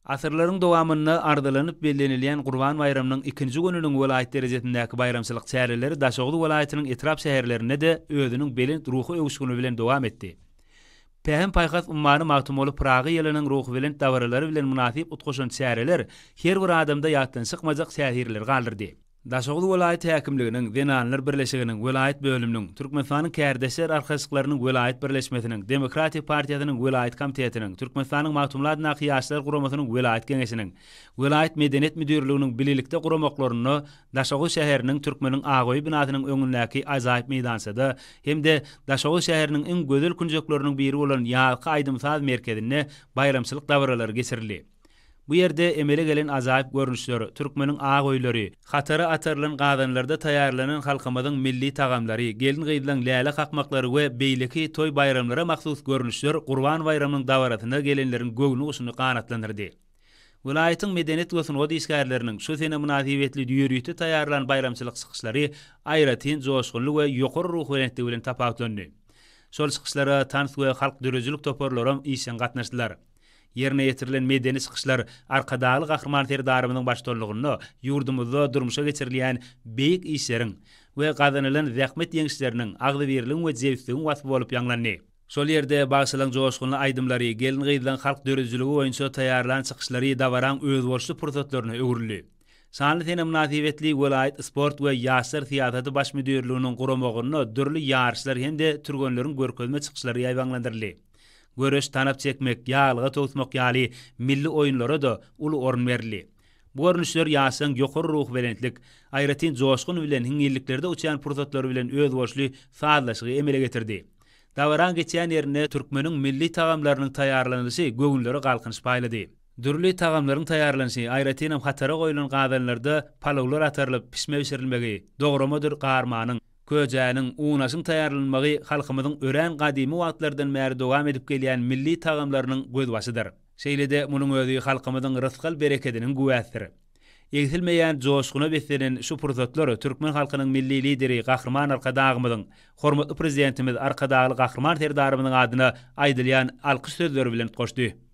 Asyrlaryň dowamynda ardalanyp bellenilýän Gurban baýramynyň ikinji gününiň welaýat derejesindäki baýramçylyk çäreleri Daşoguz welaýatynyň etrap-şäherlerinde-de özüniň belent ruhy öwüşgini bilen dowam etdi. Pähim-paýhas ummany Magtymguly Pyragy ýylynyň ruhubelent dabaralary bilen mynasyp utgaşan çäreler her bir adamda ýatdan çykmajak täsirleri galdyrdy. Daşoguz welaýat häkimliginiň, Zenanlar birleşiginiň welaýat bölüminiň, Türkmenistanyň Kärdeşler arkalaşyklarynyň welaýat birleşmesiniň, Demokratik partiýasynyň welaýat komitetiniň, Türkmenistanyň Magtymguly adyndaky Ýaşlar guramasynyň welaýat geňeşiniň, welaýat Medeniýet müdirliginiň bilelikde guramaklarynda Daşoguz şäheriniň Türkmeniň ak öýi binasynyň öňündäki ajaýyp meýdançada hem-de Daşoguz şäheriniň iň gözel künjekleriniň biri bolan Ýazky aýdym-saz merkezinde baýramçylyk dabaralary geçirildi. Bu ýerde emele gelen ajaýyp görnüşler, türkmeniň ak öýleri, hatara atarylan gazanlarda taýýarlanan halkymyzyň milli tagamlary, gelin-gyzlaň läle kakmaklary we beýleki toý-baýramlara mahsus görnüşler Gurban baýramynyň dabarasyna gelenleriň göwni guşuny ganatlandyrdy. Welaýatyň medeniýet we sungat işgärleriniň şu sene mynasybetli ýörite taýýarlan baýramçylyk çykyşlary aýratyn joşgunly we ýokary ruhubelentligi bilen tapawutlandy. Şol çykyşlara tans we halk döredijilik toparlaram işjeň gatnaşdylar. Ýerine ýetirilen medeni çykyşlar Arkadagly Gahryman Serdarymyzyň baştutanlygynda ýurdumyzda durmuşa geçirilýän beýik işleriň we gazanylan zähmet ýeňişleriniň, agzybirligiň we jebisligiň waspy bolup ýaňlandy. Şol ýerde bagşylaryň joşgunly aýdymlary, gelin-gyzlaryň halk döredijiligi boýunça taýýarlan çykyşlary dabaraň özboluşly pursatlaryna öwrüldi. Şanly sene mynasybetli welaýat sport we ýaşlar syýasaty baş müdirliginiň guramagynda dürli ýaryşlar hem-de türgenleriň görkezme çykyşlary ýaýbaňlandyryldy. Göreş, tanap çekmek, ýaglyga towusmak ýaly milli oýunlara-da uly orun berildi. Bu görnüşler ýaşlaryň ýokary ruhubelentlik, aýratyn joşgun bilen hiňňilliklerde uçýan pursatlary bilen özboluşly sazlaşygy emele getirdi. Dabaraň geçýän ýerinde türkmeniň milli tagamlarynyň taýýarlanylyşy göwünlere galkynyş paýlady. Dürli tagamlaryň taýýarlanyşy, aýratynam hatara goýlan gazanlarda palawlar atarylyp, pişme bişirilmegi, dogramadyr garmanyň, Köjäniň, unaşyň taýýarlanmagy halkymyzyň örän gadymy wagtlardan bäri dowam edip gelýän milli tagamlarynyň gözbaşydyr. Şeýle-de munuň özi halkymyzyň rysgal-berekediniň güwäsidir. Egsilmeýän joşguna beslenen şu pursatlar türkmen halkynyň Milli Lideri Gahryman Arkadagymyzyň, hormatly Prezidentimiz Arkadagly Gahryman Serdarymyzyň adyna aýdylýan alkyş sözleri bilen utgaşdy.